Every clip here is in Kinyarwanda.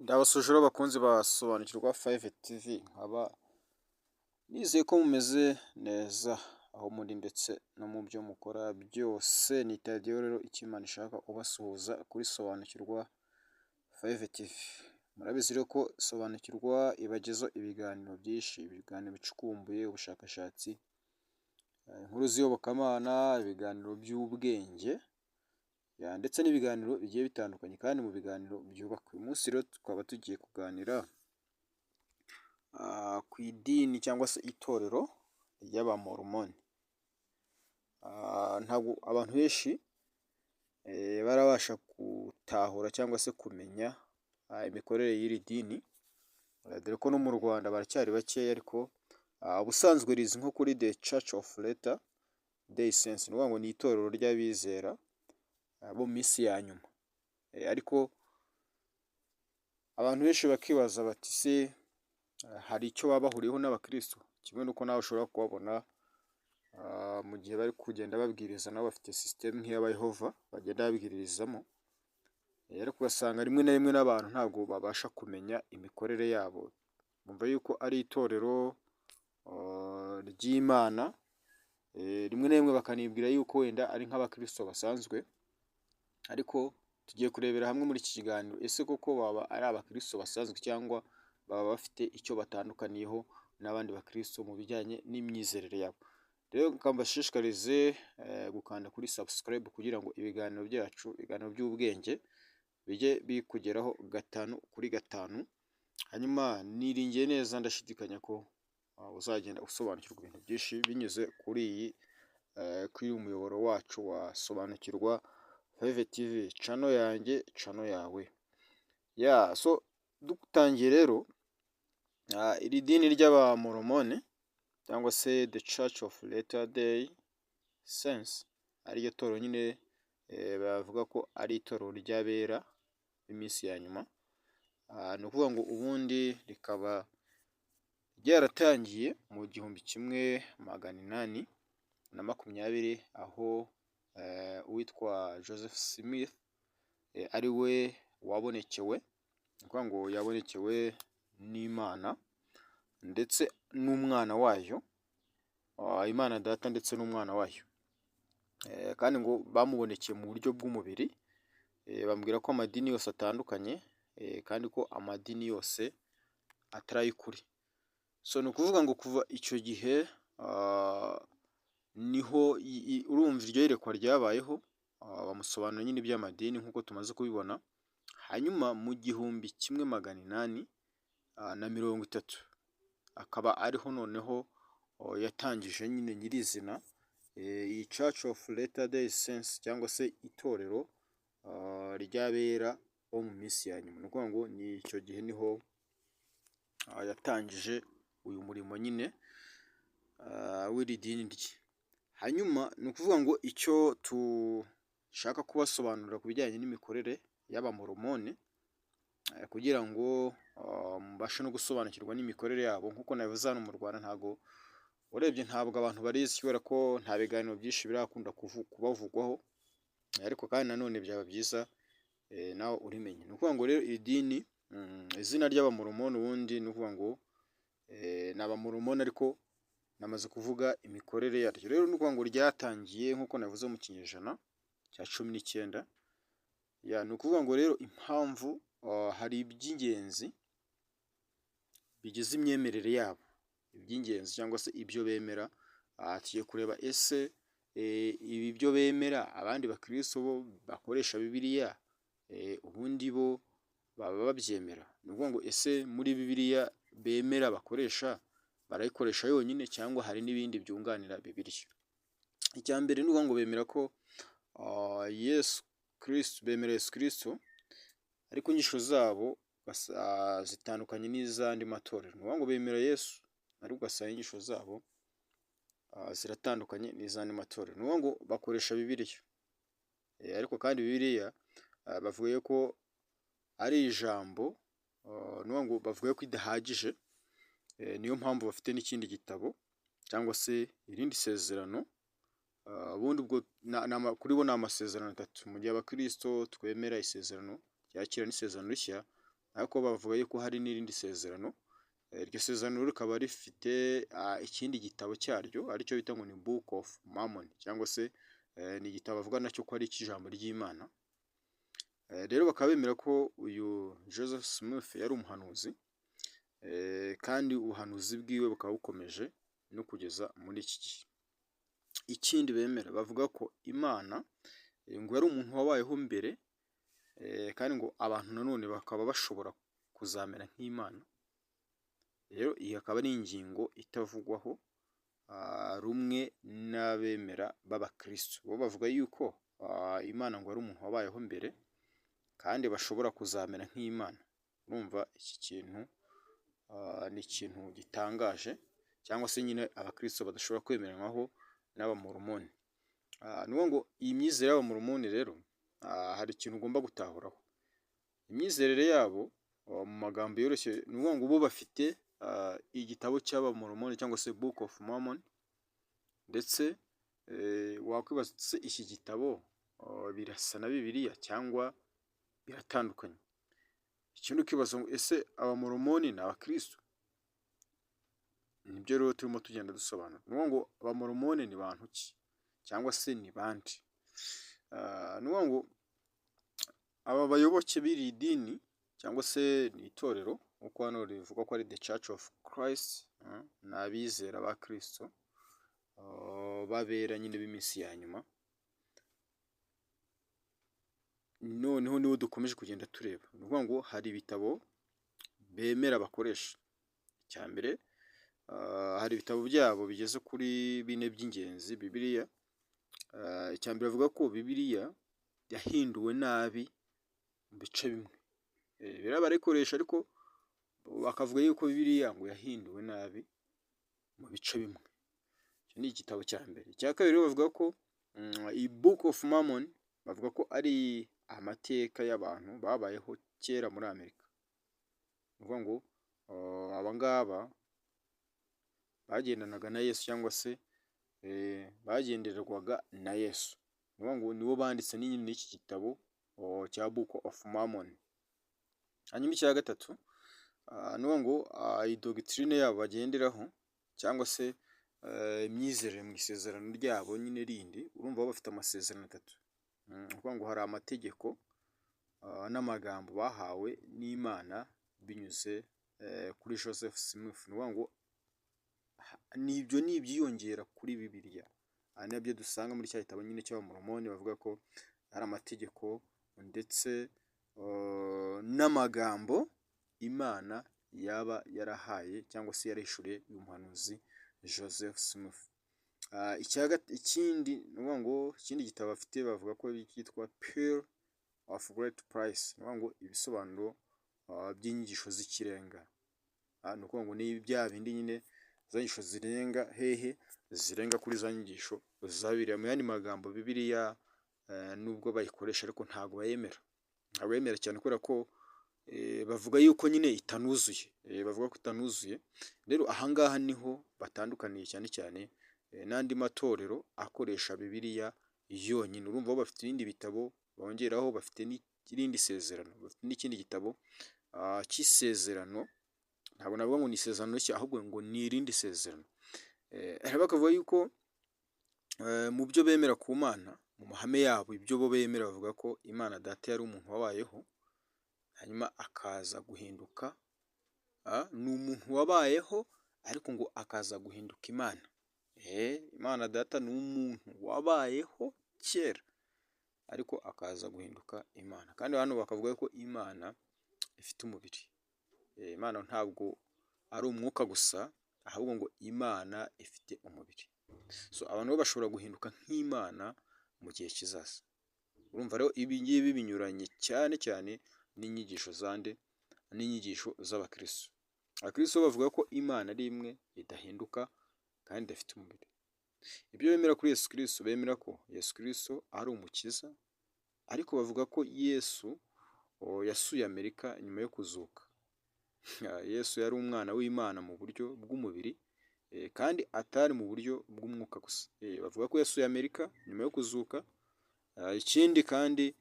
Ndabasuhuje rero bakunzi ba Sobanukirwa 5 TV, nkaba nizeye ko mumeze neza aho muri ndetse no mu byo mukora byose. Ni Tadeyo rero icyo Imana ishaka ubasuhuza kuri Sobanukirwa 5 TV. Murabizi rero ko Sobanukirwa ibagezaho ibiganiro byinshi, ibiganiro bicukumbuye, ubushakashatsi, inkuru z'iyobokamana, ibiganiro by'ubwenge ndetse n'ibiganiro bigiye bitandukanye kandi mu biganiro byubaka. Uyu munsi rero tukaba tugiye kuganira ku idini cyangwa se itorero ry'Abamorumoni. Ntabwo abantu benshi barabasha gutahura cyangwa se kumenya imikorere y'iri dini, dore ko no mu Rwanda baracyari bakeya, ariko ubusanzwe rizwi nko kuri The Church of Latter Day Saints, ni ukuvuga ngo ni itorero ry'abizera bo mu minsi ya nyuma. Ariko abantu benshi bakibaza bati: "Se hari icyo baba bahuriyeho n'abakristo?" Kimwe n'uko nawe ushobora kubabona mu gihe bari kugenda babwiriza, nabo bafite sisitemu nk'iy'Abayehova bagenda babwiririzamo, ariko ugasanga rimwe na rimwe n'abantu ntabwo babasha kumenya imikorere yabo, bumva yuko ari itorero ry'Imana, rimwe na rimwe bakanibwira yuko wenda ari nk'abakristo basanzwe. Ariko tugiye kurebera hamwe muri iki kiganiro: ese koko baba ari abakristo basanzwe, cyangwa baba bafite icyo batandukaniyeho n'abandi bakristo mu bijyanye n'imyizerere yabo? Rero reka mbashishikarize gukanda kuri subscribe kugira ngo ibiganiro byacu, ibiganiro by'ubwenge, bijye bikugeraho gatanu kuri gatanu. Hanyuma niringiye neza ndashidikanya ko uzagenda usobanukirwa ibintu byinshi binyuze kuri uyu muyoboro wacu wa Sobanukirwa 5 TV, channel yanjye, channel yawe. Yeah, so dutangiye rero, iri dini ry'Abamoromoni cyangwa se The Church of Latter Day Saints, ariryo torero nyine bavuga ko ari itorero ry'abera b'iminsi ya nyuma, ni ukuvuga ngo ubundi rikaba ryaratangiye mu 1820, aho uwitwa Joseph Smith ari we wabonekewe, ni ukuvuga ngo yabonekewe n'Imana ndetse n'umwana wayo, Imana Data ndetse n'umwana wayo, kandi ngo bamubonekeye mu buryo bw'umubiri, bamubwira ko amadini yose atandukanye kandi ko amadini yose atari ay'ukuri. So ni ukuvuga ngo kuva icyo gihe niho urumva iryo yerekwa ryabayeho, bamusobanurira nyine iby'amadini nk'uko tumaze kubibona. Hanyuma mu 1830 akaba ariho noneho yatangije nyine nyirizina iyi Church of Latter Day Saints cyangwa se itorero ry'abera bo mu minsi ya nyuma. Ni ukuvuga ngo ni icyo gihe niho yatangije uyu murimo nyine w'iri dini rye. Hanyuma ni ukuvuga ngo icyo dushaka kubasobanurira ku bijyanye n'imikorere y'Abamoromoni, kugira ngo mubashe no gusobanukirwa n'imikorere yabo, nk'uko nabivuze, hano mu Rwanda ntabwo urebye ntabwo abantu barizi, kubera ko nta biganiro byinshi birakunda kubavugwaho, ariko kandi nanone byaba byiza nawe urimenye. Ni ukuvuga ngo rero iri dini, izina ry'Abamoromoni ubundi ni ukuvuga ngo ni Abamoromoni, ariko namaze kuvuga imikorere yaryo. Rero ni ukuvuga ngo ryatangiye nk'uko nabivuze mu kinyejana cya 19. Yeah, ni ukuvuga ngo rero impamvu hari iby'ingenzi bigize imyemerere yabo, iby'ingenzi cyangwa se ibyo bemera. Tugiye kureba: ese ibi byo bemera, abandi bakristo bo bakoresha Bibiliya ubundi bo baba babyemera? Ni ukuvuga ngo ese muri Bibiliya bemera bakoresha, barayikoresha yonyine cyangwa hari n'ibindi byunganira Bibiliya? Icya mbere ni ukuvuga ngo bemera ko Yesu Kristo, bemera Yesu Kristo, ariko inyigisho zabo zitandukanye n'iz'andi matorero. Ni ukuvuga ngo bemera Yesu, ariko ugasanga inyigisho zabo ziratandukanye n'iz'andi matorero. Ni ukuvuga ngo bakoresha Bibiliya, ariko kandi Bibiliya bavuga ko ari ijambo, ni ukuvuga ngo bavuga ko idahagije, niyo mpamvu bafite n'ikindi gitabo cyangwa se irindi sezerano. Ubundi ubwo kuri bo ni amasezerano atatu, mu gihe abakristo twemera isezerano rya kera n'isezerano rishya. Ariko bavuga yuko hari n'irindi sezerano. Iryo sezerano rikaba rifite ikindi gitabo cyaryo, aricyo bita ngo ni Book of Mormon, cyangwa se ni igitabo bavuga nacyo ko ari icy'ijambo ry'Imana. Rero bakaba bemera ko uyu Joseph Smith yari umuhanuzi, kandi ubuhanuzi bwiwe bukaba bukomeje no kugeza muri iki gihe. Ikindi bemera, bavuga ko Imana ngo yari umuntu wabayeho mbere, kandi ngo abantu nanone bakaba bashobora kuzamera nk'Imana. Rero iyi akaba ari ingingo itavugwaho rumwe n'abemera b'abakristo. Bo bavuga yuko Imana ngo ari umuntu wabayeho mbere kandi bashobora kuzamera nk'Imana. Urumva iki kintu ni ikintu gitangaje, cyangwa se nyine abakristo badashobora kwemeranywaho n'abamoromoni. Ni ukuvuga ngo iyi myizerere y'abamoromoni rero, hari ikintu ugomba gutahuraho. Imyizerere yabo mu magambo yoroshye, ni ukuvuga ngo bo bafite igitabo cy'abamoromoni cyangwa se Book of Mormon. Ndetse wakwibaza se, iki gitabo birasa na Bibiliya cyangwa biratandukanye? Ikindi ukibaza ngo ese abamoromoni ni abakristo? Nibyo rero turimo tugenda dusobanura. Ni ukuvuga ngo abamoromoni ni bantu ki, cyangwa se ni bande? Ni ukuvuga ngo aba bayoboke b'iri dini, cyangwa se ni itorero, nk'uko hano rivuga ko ari The Church of Christ, ni abizera ba Kristo b'abera nyine b'iminsi ya nyuma. Noneho niwo dukomeje kugenda tureba. Ni ukuvuga ngo hari ibitabo bemera bakoresha. Icya mbere, hari ibitabo byabo bigeze kuri bine by'ingenzi. Bibiliya, icya mbere, bavuga ko Bibiliya yahinduwe nabi mu bice bimwe. Bibiliya barayikoresha, ariko bakavuga yuko Bibiliya ngo yahinduwe nabi mu bice bimwe. Icyo ni igitabo cya mbere. Icya kabiri, bavuga ko iyi Book of Mormon, bavuga ko ari amateka y'abantu babayeho kera muri Amerika. Ni ukuvuga ngo aba ngaba bagendanaga na Yesu, cyangwa se bagendererwaga na Yesu. Ni ukuvuga ngo nibo banditse n'iki gitabo cya Book of Mormon. Hanyuma icya gatatu, ni ukuvuga ngo iyi doctrine yabo bagenderaho, cyangwa se imyizerere mu isezerano ryabo nyine rindi, urumva bo bafite amasezerano atatu. Ni ukuvuga ngo hari amategeko n'amagambo bahawe n'Imana binyuze kuri Joseph Smith. Ni ukuvuga ngo nibyo ni ibyiyongera kuri Bibiliya, ari nabyo dusanga muri cya gitabo nyine cy'abamoromoni, bavuga ko ari amategeko ndetse n'amagambo Imana yaba yarahaye cyangwa se yarahishuriye uyu muhanuzi Joseph Smith. Ikindi, ni ukuvuga ngo ikindi gitabo bafite, bavuga ko cyitwa Pearl of Great Price, ni ukuvuga ngo ibisobanuro by'inyigisho z'ikirenga. Ni ukuvuga ngo ni bya bindi nyine, za nyigisho zirenga hehe? Zirenga kuri za nyigisho za Bibiliya. Mu yandi magambo, Bibiliya nubwo bayikoresha ariko ntabwo bayemera, ntabwo bayemera cyane, kubera ko bavuga yuko nyine itanuzuye, bavuga ko itanuzuye. Rero ahangaha niho batandukaniye cyane cyane n'andi matorero akoresha Bibiliya yonyine. Urumva bo bafite ibindi bitabo bongeraho, bafite n'irindi sezerano, bafite n'ikindi gitabo cy'isezerano. Ntabwo navuga ngo ni isezerano rishya, ahubwo ngo ni irindi sezerano. Bakavuga yuko mu byo bemera ku Mana, mu mahame yabo, ibyo bo bemera, bavuga ko Imana Data yari umuntu wabayeho, hanyuma akaza guhinduka. Ni umuntu wabayeho, ariko ngo akaza guhinduka Imana. Imana Data ni umuntu wabayeho kera, ariko akaza guhinduka Imana. Kandi hano bakavuga ko Imana ifite umubiri. Imana ntabwo ari umwuka gusa, ahubwo ngo Imana ifite umubiri. So abantu bo bashobora guhinduka nk'Imana mu gihe kizaza. Urumva rero ibi ngibi binyuranye cyane cyane n'inyigisho zande? N'inyigisho z'abakristo. Abakristo bavuga ko Imana ari imwe, idahinduka kandi idafite umubiri. Ibyo bemera kuri Yesu Kristo, bemera ko Yesu Kristo ari umukiza, ariko bavuga ko Yesu yasuye Amerika nyuma yo kuzuka. Yesu yari umwana w'Imana mu buryo bw'umubiri, kandi atari mu buryo bw'umwuka gusa. Bavuga ko yasuye Amerika nyuma yo kuzuka. Ikindi kandi,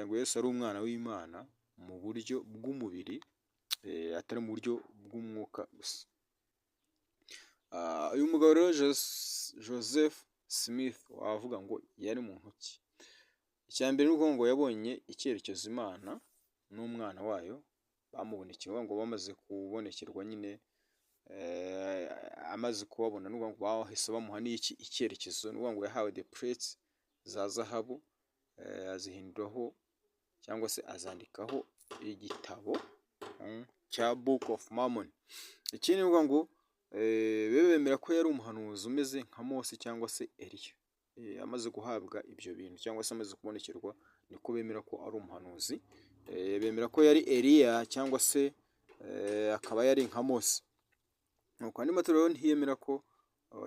ngo Yesu ari umwana w'Imana mu buryo bw'umubiri. atari mu buryo bw'umwuka gusa. Uyu mugabo rero Joseph Smith, wavuga ngo yari muntu ki? Icya mbere ni ukuvuga ngo yabonye icyerekezo, Imana n'umwana wayo bamubonekeye, ngo bamaze kubonekerwa nyine, amaze kubabona, ni ukuvuga ngo bahise bamuha n'iki? Icyerekezo. Ni ukuvuga ngo yahawe the plates za zahabu, azihinduraho cyangwa se azandikaho igitabo cya Book of Mormon. Ikindi ni ukuvuga ngo be bemera ko yari umuhanuzi umeze nka Mose cyangwa se Eliya. Amaze guhabwa ibyo bintu cyangwa se amaze kubonekerwa, niko bemera ko ari umuhanuzi. Bemera ko yari Eliya cyangwa se akaba yari nka Mose. Nuko andi matorero ntiyemera ko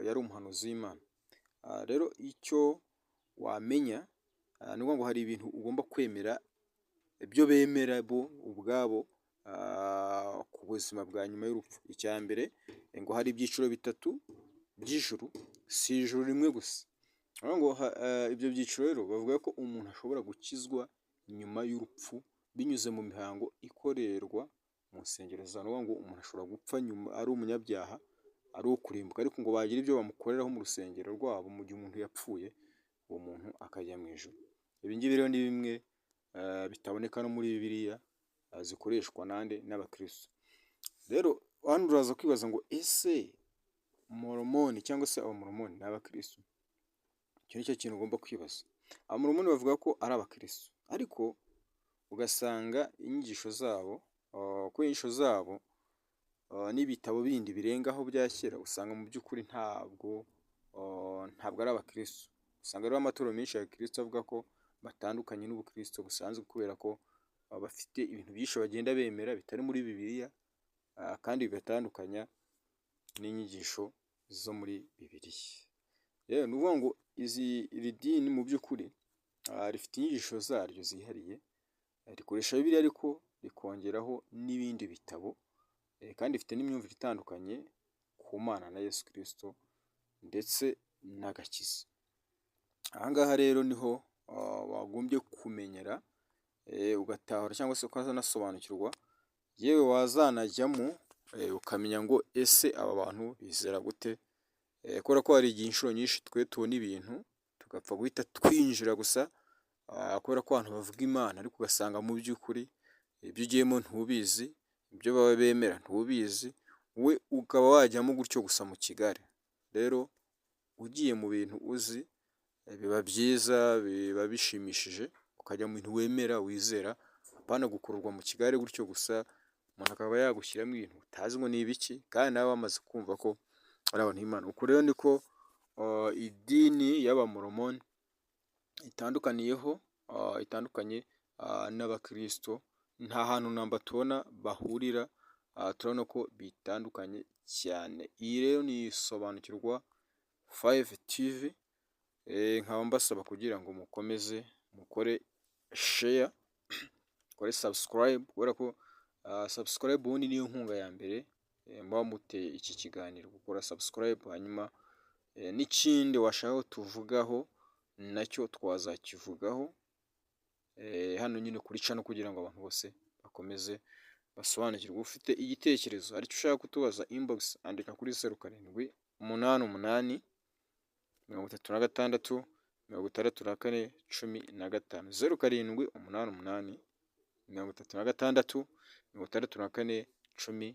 yari umuhanuzi w'Imana. Rero icyo wamenya ni ukuvuga ngo hari ibintu ugomba kwemera, ibyo bemera bo ubwabo ku buzima bwa nyuma y'urupfu. Icya mbere, ngo hari ibyiciro bitatu by'ijuru, si ijuru rimwe gusa. Ngo ibyo byiciro rero, bavuga ko umuntu ashobora gukizwa nyuma y'urupfu binyuze mu mihango ikorerwa mu nsengero zabo. Ni ukuvuga ngo umuntu ashobora gupfa nyuma ari umunyabyaha, ari uwo kurimbuka, ariko ngo bagira ibyo bamukoreraho mu rusengero rwabo mu gihe umuntu yapfuye, uwo muntu akajya mu ijuru. Ibi ngibi rero ni bimwe bitaboneka no muri Bibiliya zikoreshwa nande? N'abakristo. Rero hano uraza kwibaza ngo: ese Moromoni cyangwa se Abamoromoni ni abakristo? Icyo ni cyo kintu ugomba kwibaza. Abamoromoni bavuga ko ari abakristo, ariko ugasanga inyigisho zabo, ko inyigisho zabo n'ibitabo bindi birengaho bya kera, usanga mu by'ukuri ntabwo ari abakristo. Usanga rero amatorero menshi ya gikristo avuga ko batandukanye n'ubukristo busanzwe, kubera ko bafite ibintu byinshi bagenda bemera bitari muri Bibiliya, kandi bibatandukanya n'inyigisho zo muri Bibiliya. Rero ni ukuvuga ngo iri dini mu by'ukuri rifite inyigisho zaryo zihariye, rikoresha Bibiliya ariko rikongeraho n'ibindi bitabo, kandi rifite n'imyumvire itandukanye ku Mana na Yesu Kristo ndetse n'agakiza. Aha ngaha rero niho wagombye kumenyera, ugatahura cyangwa se ukazanasobanukirwa, yewe wazanajyamo ukamenya ngo: ese aba bantu bizera gute? Kubera ko hari igihe inshuro nyinshi twe tubona ibintu tugapfa guhita twinjira gusa kubera ko abantu bavuga Imana, ariko ugasanga mu by'ukuri ibyo ugiyemo ntubizi, ibyo baba bemera ntubizi, we ukaba wajyamo gutyo gusa mu kigare. Rero ugiye mu bintu uzi biba byiza, biba bishimishije, ukajya mu bintu wemera, wizera, apana gukururwa mu kigare gutyo gusa, umuntu akaba yagushyiramo ibintu utazi ngo ni ibiki, kandi nawe wamaze kumva ko ari abantu b'Imana. Uku rero niko idini y'Abamoromoni itandukaniyeho, itandukanye n'abakristo. Nta hantu namba tubona bahurira, turabona ko bitandukanye cyane. Iyi rero ni Sobanukirwa 5 TV, nkaba mbasaba kugira ngo mukomeze mukore share, mukore subscribe, kubera ko subscribe ubundi niyo nkunga ya mbere muba muteye iki kiganiro, gukora subscribe. Hanyuma n'ikindi washaka ko tuvugaho nacyo twazakivugaho hano nyine kuri channel, kugira ngo abantu bose bakomeze basobanukirwe. Ufite igitekerezo, hari icyo ushaka kutubaza, inbox, andika kuri 0788 36 64 15, 0788 36 64 15.